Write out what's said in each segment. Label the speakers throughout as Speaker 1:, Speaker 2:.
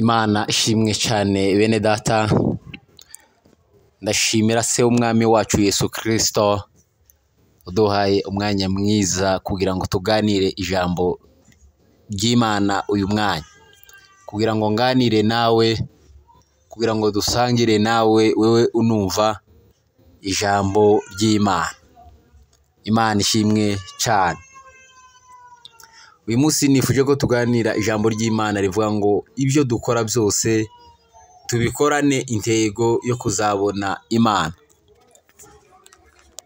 Speaker 1: Imana ishimwe cyane bene data, ndashimira se w'umwami wacu Yesu Kristo uduhaye umwanya mwiza kugira ngo tuganire ijambo ry'Imana uyu mwanya, kugira ngo nganire nawe, kugira ngo dusangire nawe wewe unumva ijambo ry'Imana. Imana ishimwe cyane. Uyu munsi nifuje ko tuganira ijambo ry'Imana rivuga ngo ibyo dukora byose tubikorane intego yo kuzabona Imana.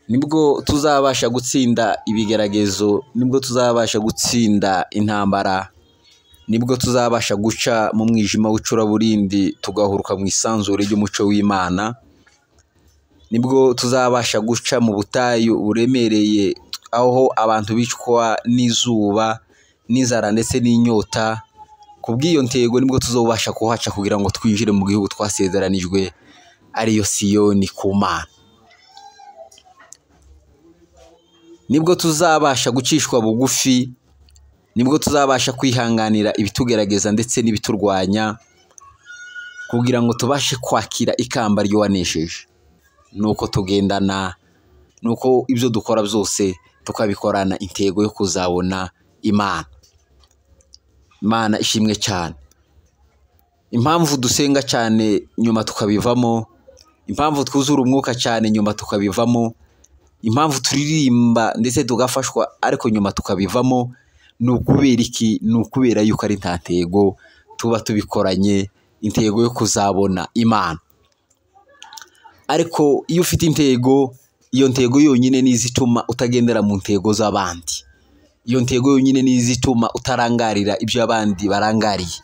Speaker 1: Nibwo tuzabasha gutsinda ibigeragezo, nibwo tuzabasha gutsinda intambara, nibwo tuzabasha guca mu mwijima w'icuraburindi tugahuruka mu isanzure ry'umuco w'Imana, nibwo tuzabasha guca mu butayu buremereye aho abantu bicwa n'izuba n'inzara ndetse n'inyota. Kubw'iyo ntego nibwo tuzobasha kuhaca kugira ngo twinjire mu gihugu twasezeranijwe ariyo Siyoni ku Mana. Nibwo tuzabasha gucishwa bugufi, nibwo tuzabasha kwihanganira ibitugerageza ndetse n'ibiturwanya kugira ngo tubashe kwakira ikamba ry'uwanesheje. Nuko tugendana, nuko ibyo dukora byose tukabikorana intego yo kuzabona Imana. Imana ishimwe cyane. Impamvu dusenga cyane nyuma tukabivamo, impamvu twuzura umwuka cyane nyuma tukabivamo, impamvu turirimba ndetse tugafashwa ariko nyuma tukabivamo, ni ukubera iki? Ni ukubera yuko ari nta ntego tuba tubikoranye intego yo kuzabona Imana. Ariko iyo ufite intego, iyo ntego yonyine nizo ituma utagendera mu ntego z'abandi. Iyo ntego yonyine nizo ituma utarangarira ibyo abandi barangariye.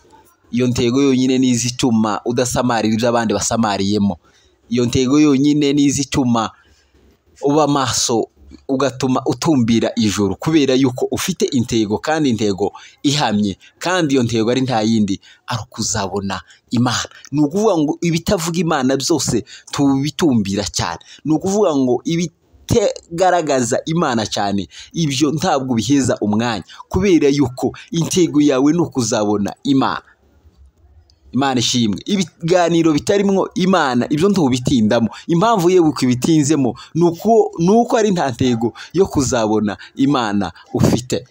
Speaker 1: Iyo ntego yonyine nizo ituma udasamarira ibyo abandi basamariyemo. Iyo ntego yonyine nizo ituma uba maso, ugatuma utumbira ijuru, kubera yuko ufite intego, kandi intego ihamye, kandi iyo ntego ari nta yindi, ari ukuzabona Imana. Ni ukuvuga ngo ibitavuga Imana byose tubitumbira cyane. Ni ukuvuga ngo ibitagaragaza Imana cyane, ibyo ntabwo biheza umwanya, kubera yuko intego yawe ni ukuzabona Imana. Imana ishimwe. Ibiganiro bitarimwo Imana ibyo ntubitindamo. Impamvu yewe ukibitinzemo nuko ari nta ntego yo kuzabona Imana ufite.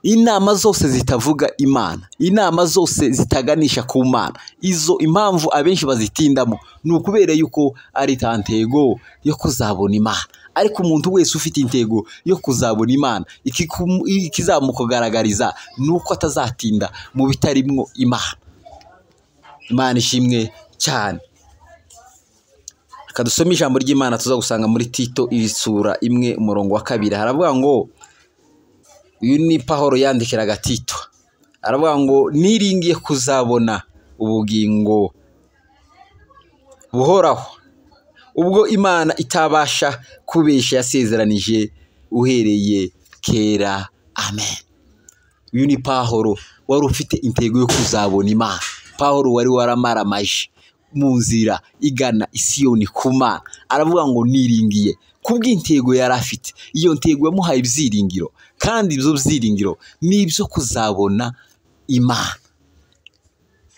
Speaker 1: Inama zose zitavuga Imana, inama zose zitaganisha ku Mana, izo impamvu abenshi bazitindamo ni ukubera yuko ari nta ntego yo kuzabona Imana. Ariko umuntu wese ufite intego yo kuzabona Imana, ikizamukugaragariza nuko atazatinda mu bitarimwo Imana. Imana ishimwe cyane. Reka dusome ijambo ry'Imana tuza gusanga muri Tito isura 1 umurongo wa 2. Haravuga ngo, uyu ni Pawulo yandikiraga Tito, aravuga ngo niringiye kuzabona ubugingo buhoraho, ubwo Imana itabasha kubesha yasezeranije uhereye kera. Amen. Uyu ni Pawulo wari ufite intego yo kuzabona Imana. Pawulo wari waramaramaje mu nzira igana Isiyoni ku Mana. Aravuga ngo niringiye kubw'intego yari afite. Iyo ntego yamuhaye ibyiringiro, kandi ibyo byiringiro ni ibyo kuzabona Imana.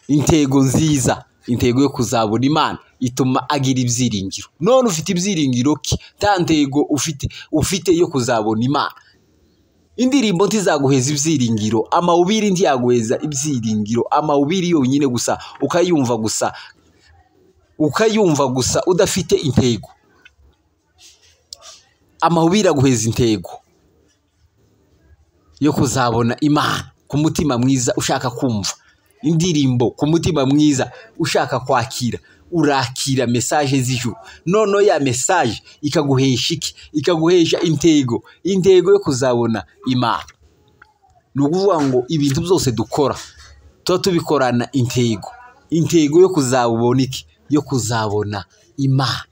Speaker 1: Intego nziza, intego yo kuzabona Imana ituma agira ibyiringiro. None ufite ibyiringiro ki? Ta ntego ufite yo kuzabona Imana. Indirimbo ntizaguheza ibyiringiro, amahubiri ntiyaguheza ibyiringiro. Amahubiri yonyine gusa ukayumva gusa, ukayumva gusa udafite intego. Amahubiri aguheza intego yo kuzabona Imana ku mutima mwiza ushaka kumva indirimbo, ku mutima mwiza ushaka kwakira, urakira message z'ijuru. None ya message ikaguhesha iki? Ikaguhesha intego, intego yo kuzabona Imana. Ni ukuvuga ngo ibintu byose dukora tuba tubikorana intego, intego yo kuzabona iki? Yo kuzabona Imana.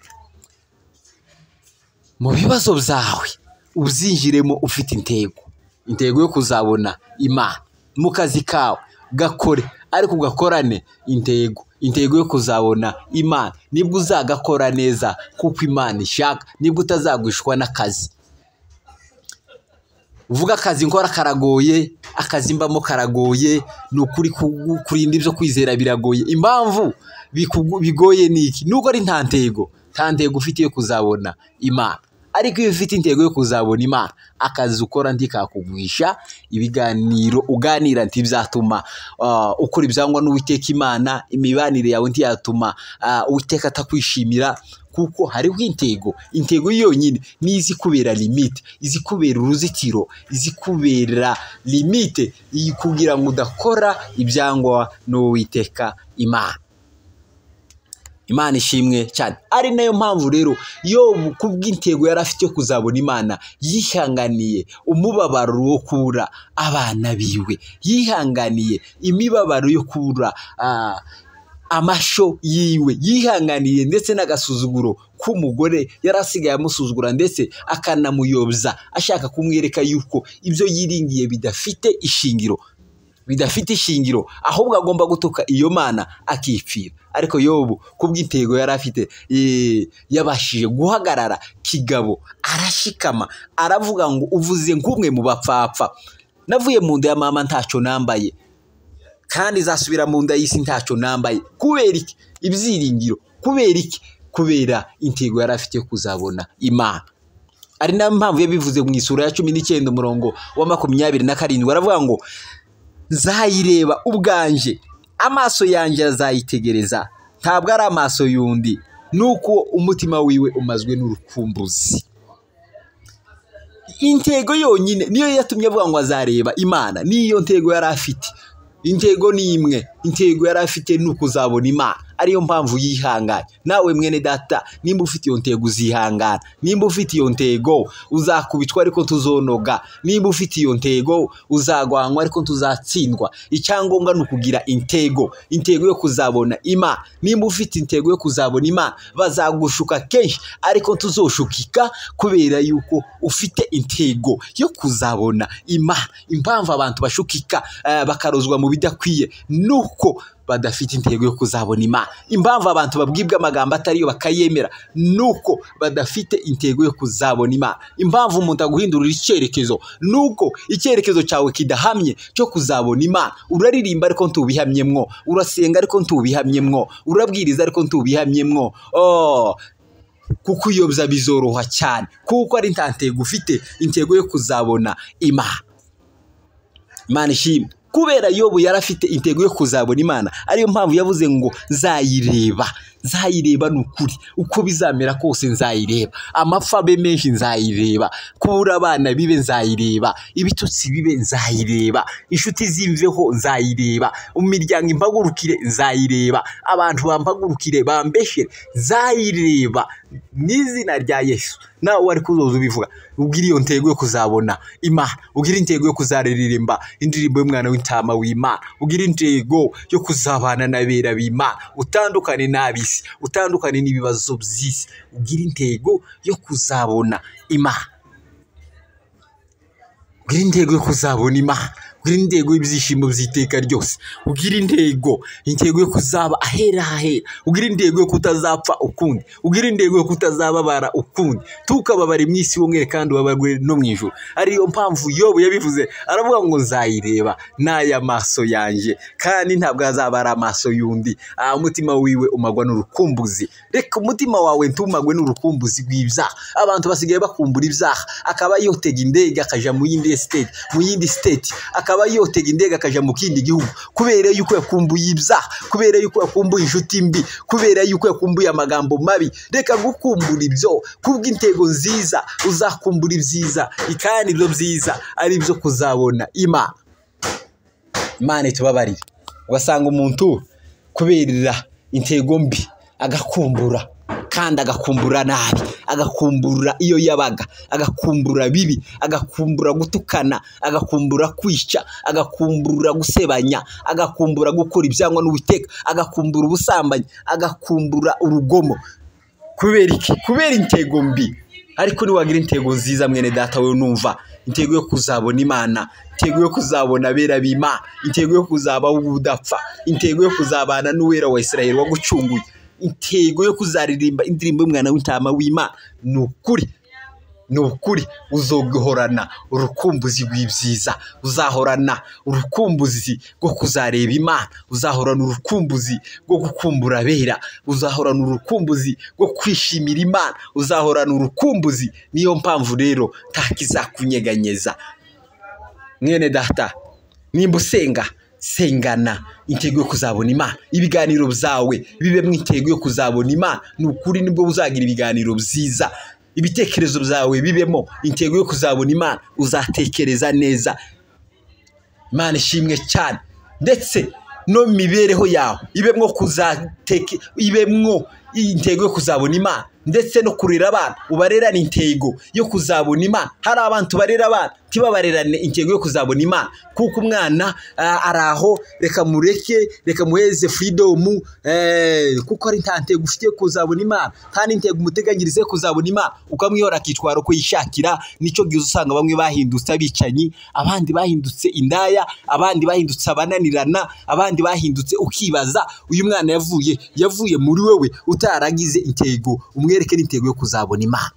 Speaker 1: Mu bibazo byawe ubyinjiremo ufite intego, intego yo kuzabona Imana. Mu kazi kawe gakore, ariko ugakorane intego, intego yo kuzabona Imana. Nibwo uzagakora neza kuko Imana ishaka, nibwo utazagwishwa n'akazi. Uvuga akazi nkora karagoye, akazi mbamo karagoye, ni ukuri kurinda ibyo kwizera biragoye. Impamvu bigoye ni iki? Nuko ari nta ntego, nta ntego ufite yo kuzabona Imana. Ariko iyo ufite intego yo kuzabona Imana, akazi ukora ntikakugwisha, ibiganiro uganira ntibyatuma ukora ibyangwa n'Uwiteka Imana, imibanire yawe ntiyatuma Uwiteka atakwishimira, kuko hariho intego. Intego yonyine ni izikubera limite, izikubera uruzitiro, izikubera limite kugira ngo udakora ibyangwa n'Uwiteka Imana. Imana ishimwe cyane. Ari nayo mpamvu rero Yobu kubw'intego yari afite yo kuzabona Imana, yihanganiye umubabaro wo kubura abana biwe, yihanganiye imibabaro yo kubura amasho yiwe, yihanganiye ndetse n'agasuzuguro k'umugore yari asigaye amusuzugura ndetse akanamuyobya, ashaka kumwereka yuko ibyo yiringiye bidafite ishingiro, bidafite ishingiro, ahubwo agomba gutuka iyo Mana akipfira. Ariko Yobu kubw'intego yari afite yabashije guhagarara kigabo, arashikama, aravuga ngo uvuze nk'umwe mu bapfapfa, navuye mu nda ya mama ntacyo nambaye, kandi zasubira mu nda y'isi ntacyo nambaye. Kubera iki? Ibyiringiro. Kubera iki? Kubera intego yari afite kuzabona Imana. Ari nayo mpamvu yabivuze mu isura ya 19 umurongo wa 27, aravuga ngo nzayireba ubwanje, amaso yanjye azayitegereza, ntabwo ari amaso y'undi, nuko umutima wiwe umazwe n'urukumbuzi. Intego yonyine niyo yatumye avuga ngo azareba Imana, niyo ntego yari afite. Intego ni imwe, intego yari afite ni ukuzabona Imana. Ariyo mpamvu yihanganye. Nawe mwene data, nimba ufite iyo ntego uzihangana, nimba ufite iyo ntego uzakubitwa ariko tuzonoga, nimba ufite iyo ntego uzagwanywa ariko tuzatsindwa. Icyangombwa ni ukugira intego, intego yo kuzabona Imana. Nimba ufite intego yo kuzabona Imana, bazagushuka kenshi ariko tuzoshukika, kubera yuko ufite intego yo kuzabona Imana. Impamvu abantu bashukika bakarozwa mu bidakwiye nuko badafite intego yo kuzabona Imana. Impamvu abantu babwibwa amagambo atariyo bakayemera nuko badafite intego yo kuzabona Imana. Impamvu umuntu aguhindurira icyerekezo nuko icyerekezo cyawe kidahamye cyo kuzabona Imana. Uraririmba ariko ntubihamyemwo, urasenga ariko ntubihamyemwo, urabwiriza ariko ntubihamyemwo. Kuko uyobya bizoroha cyane, kuko ari nta ntego ufite, intego yo kuzabona Imana. Imana ishimwe. Kubera Yobu yari afite intego yo kuzabona Imana, ariyo mpamvu yavuze ngo nzayireba, nzayireba ni ukuri, uko bizamera kose nzayireba, amapfa abe menshi nzayireba, kubura abana bibe nzayireba, ibitutsi bibe nzayireba, inshuti zimveho nzayireba, imiryango impagurukire nzayireba, abantu bampagurukire bambeshere nzayireba, n'izina rya Yesu. Nawe wari kuzoza ubivuga, ugira iyo ntego yo kuzabona Imana, ugira intego yo kuzaririmba indirimbo y'umwana w'intama w'Imana, ugira intego yo kuzabana n'abera b'Imana, utandukane n'ab'isi, utandukane n'ibibazo by'isi, ugira intego yo kuzabona Imana, ugira intego yo kuzabona Imana, ugira intego y'ibyishimo by'iteka ryose, ugira intego, intego yo kuzaba ahera hahera, ugira intego yo kutazapfa ukundi, ugira intego yo kutazababara ukundi, tukababara mu isi wongere kandi ubabagwe no mu ijuru. Ariyo mpamvu Yobu yabivuze, aravuga ngo nzayireba n'aya maso yanjye, kandi ntabwo azaba ari amaso y'undi. Umutima wiwe umagwa n'urukumbuzi. Reka umutima wawe ntumagwe n'urukumbuzi rw'ibyaha. Abantu basigaye bakumbura ibyaha, akaba yotega indege akaja mu yindi state, mu yindi state, akaba yotega indege akaja mu kindi gihugu, kubera yuko yakumbuye ibyaha, kubera yuko yakumbuye inshuti mbi, kubera yuko yakumbuye amagambo mabi. Reka gukumbura ibyo, kubw'intego nziza uzakumbura ibyiza, kandi ibyo byiza ari ibyo kuzabona Imana. Imana itubabarire. Ugasanga umuntu kubera intego mbi agakumbura, kandi agakumbura nabi, agakumbura iyo yabaga, agakumbura bibi, agakumbura gutukana, agakumbura kwica, agakumbura gusebanya, agakumbura gukora ibyangwa n'Uwiteka, agakumbura ubusambanyi, agakumbura urugomo. Kubera iki? Kubera intego mbi. Ariko niwagira intego nziza mwene data we, numva intego yo kuzabona Imana, intego yo kuzabona abera b'Imana, intego yo kuzaba ubudapfa, intego yo kuzabana n'uwera wa Israel wagucunguye, intego yo kuzaririmba indirimbo y'umwana w'intama w'Imana, ni ukuri Ni ukuri uzohorana urukumbuzi rw'ibyiza, uzahorana urukumbuzi rwo kuzareba Imana, uzahorana urukumbuzi rwo gukumbura abera, uzahorana urukumbuzi rwo kwishimira Imana, uzahorana urukumbuzi. Niyo mpamvu rero ntakizakunyeganyeza. Mwene data, nimba usenga, sengana intego yo kuzabona Imana. Ibiganiro byawe bibemo intego yo kuzabona Imana. Ni ukuri nibwo uzagira ibiganiro byiza. Ibitekerezo byawe bibemo intego yo kuzabona Imana, uzatekereza neza. Imana ishimwe cyane. Ndetse no mu mibereho yawe ibemwo ibemwo intego yo kuzabona Imana, ndetse no kurera abana ubarerane intego yo kuzabona Imana. Hari abantu barera abana ntibabarerane intego yo kuzabona Imana, kuko umwana ari aho, reka mureke, reka muheze freedom, kuko ari nta ntego ufite kuzabona Imana, nta n'intego umuteganyirize kuzabona Imana, ukamwihora akitwara uko yishakira. Nicyo gihe usanga bamwe bahindutse abicanyi, abandi bahindutse indaya, abandi bahindutse abananirana, abandi bahindutse, ukibaza uyu mwana yavuye muri wewe utaragize intego. Umwereke n'intego yo kuzabona Imana.